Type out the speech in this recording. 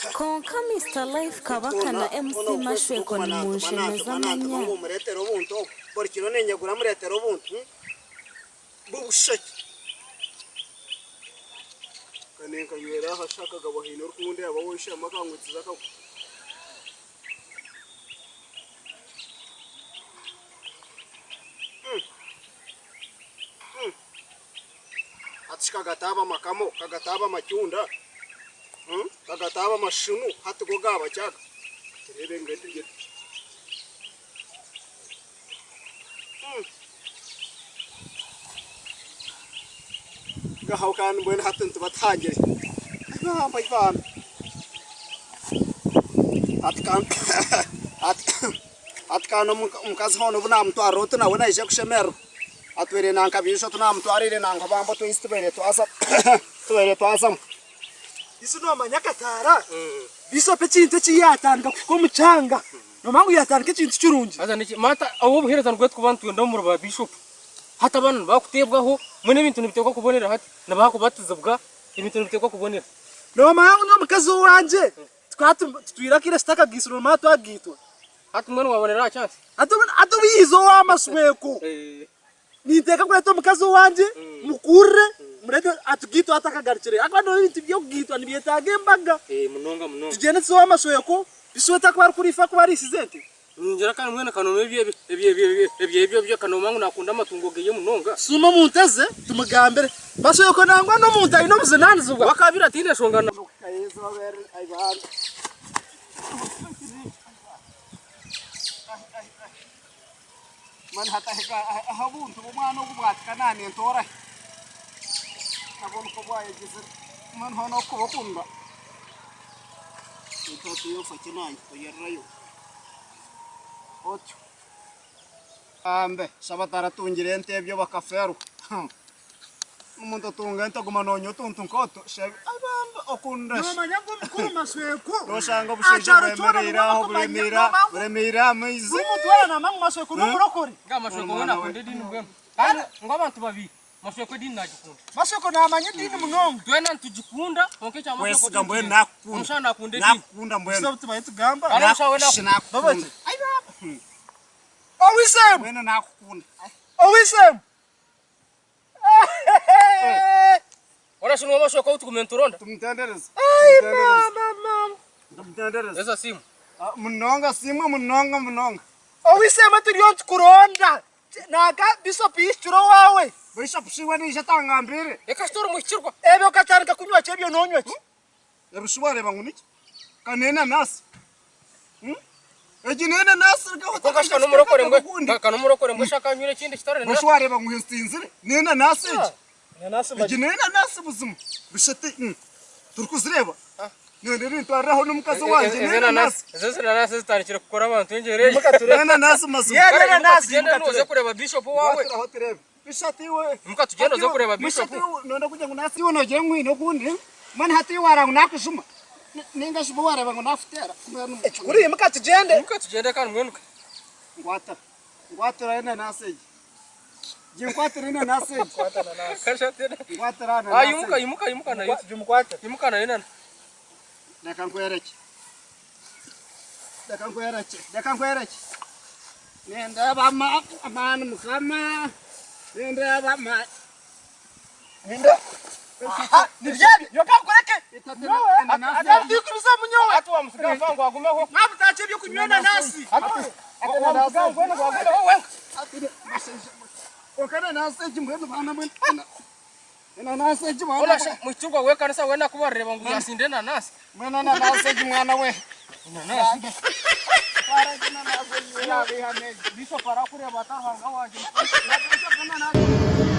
Kwonka Mister Life Kabaka na MC Mashweko nimunshemeza manya. Ngu mureetere obuntu obu. Buri kiro niinyegura mureetera obuntu bw'obushekye. Ka ninkanywera aha shi akagabo haine orikundeeba waishema akangwitsiza akagwa. Hati shi kagataaba amakamo, kagataaba amacunda, kagataaba amashunu, hati go gaaba ki aga? Tureebe ngu etugye tuti. Ngaho kandi mbwenu hati nituba tuhangire. Bambi bambi. Hati kandi hati kandi omukazi hoona obu naamutwarira oti nawe naija kushemererwa. Atwire nanka baijo tunamutwarire nangwa bambi otwaizi tubaire twaza tubaire twazamu. Iso nomanya akataara Bishop ekintu eki yatandika kuhika omu kyanga nomanya ngu yatandika ekintu kirungi. Haza niki maata obu obuhereza nibwo tukuba nitwenda omuri ba Bishop hati abaana nibakuteebwaho mbwenu ebintu nibiteekwa kubonera hati nibakubatizibwa ebintu nibiteekwa kubonera. Nomanya ngu nyowe omukazi owangye tukaba tutwire akaire tutakageitsire nomanya twagaitwa. Hati mbwenu wabonera aha chance. Hati obu yaiza owa mashweko ninteeka kureeta omukazi owangye mukurire mureete atugaitwe atakagarukire ahakuba noreeba ebintu by'okugaitwa nibyetaaga embaga. Munonga munonga. Tugyende tuze owa mashweko bishwete akuba arikuriisa akuba ariisize ente. Ningira kandi mbwenu kanoma ebyo ebyo ebyo kanoma ngu nakunda amatungo geye munonga. Tusuume omu nte ze tumugambire. Mashweko nangwa n'omuntu aine obujunanizibwa. Wakabire ataine nshonga na. Mbwenu hati ahika aha obuntu bw'omwana ogu bwatika naanentoora hi? Nabwo nikwo bwayegyezire. Mbwenu hoona okuba okunda beitu hati iwe ofa ki naanye oyererayo otyo. Bambe shaba taratungire ente ebyo bakafeerwa. Omuntu otunga ente oguma nonywa otuntu nk'otu okunda shi. Nomanya ngu omukuru Mashweko Noshanga obushaija akyaro kyona bwemereire nimwo aho bakumanya buremeire nomanya ngu buremeire aha maizi. buri muntu weena namanya ngu Mashweko n'omurokore. Nga Mashweko weena akunda ediini mbwenu. Kandi ngu abantu babi Mashweko ediini nagikunda. Mashweko namanya ediini munonga. Twena nitugikunda kwonka ekya Mashweko Kwesiga mbwenu titukirenda. nakukunda. Omushaho nakunda ediini. Nakukunda mbwenu. Beitu obu tubaire tugamba. Kandi omushaho weena Shi nakukunda. Owisemu! Mbwenu nakukunda. Owisemu! Ora shi niwe mashoka ou tugume nituronda? Tumutendereze. Ai mama mama. Tumutendereze. Eza simu. Munonga simwe munonga munonga. Owisemu turiyo nitukuronda. Nanka Bishop yihikire owaawe. Bishop shi we naija atangambire. Eka shi tori muhikirwa. Ebyo okatandika kunywa ki ebyo nonywa ki? Ebi shi wareeba ngu niki? Ka n'enanasi. Egi n'enanasi Kwonka shi kanomurokore mbwe kanomurokore mbwe shi akanywire ekindi kitari Mbwe shi wareeba ngu nsinzire? N'enanasi egi. Egi n'enanasi buzima. Busha ti turikuzireeba. Nyowe nintwariraho n'omukazi wangye n'enanasi. Ezo enanasi zitandikire kukora abantu engyero egi. N'enanasi mazima. Tugyende noze kureeba bishop owaawe. Nkwatiraho tureebe. Bishop iwe. Imuka tugyende oze kureeba bishop. Bishop nonda kugira ngu nasi iwe nogira ngu haine okundi. Mbwenu hati iwe wareeba ngu nakujuma ninga shi bo wareeba ngu nakuteera. Ekikuru imuka tugyende. Imuka tugyende kandi mbwenu. Nkwatira. Nkwatira enanasi egi. Ginkwatire enanasi egi. Nkwatira enanasi egi. Imuka imuka imuka nayo. Gimukwatire. Imuka nayo nana. Reka nkwereke. Reka nkwereke. Reka nkwereke. Nindeeba amaani Mukama. Nindeeba amaani. Nibyo ebyo. Nyowe kankureke. Akandiikirizamu nyowe. Hati wamusiga nfa ngu agumeho. Mwabutaakye eby'okunywa enanasi. Wamusiga mbwenu ngu agumeho wenka. Kwonka enanasi egi mbwenu baana mwe. Enanasi egi mwana Hoona we. shi muhikirwa w'ekanisa weena ku barireeba ngu yaasinda enanasi. Mbwenu enanasi egi mwana we. Enanasi. Twara egi enanasi egi yaaba eihama egi. Bishop arakureeba ata Ruhanga wangye. Bishop enanasi.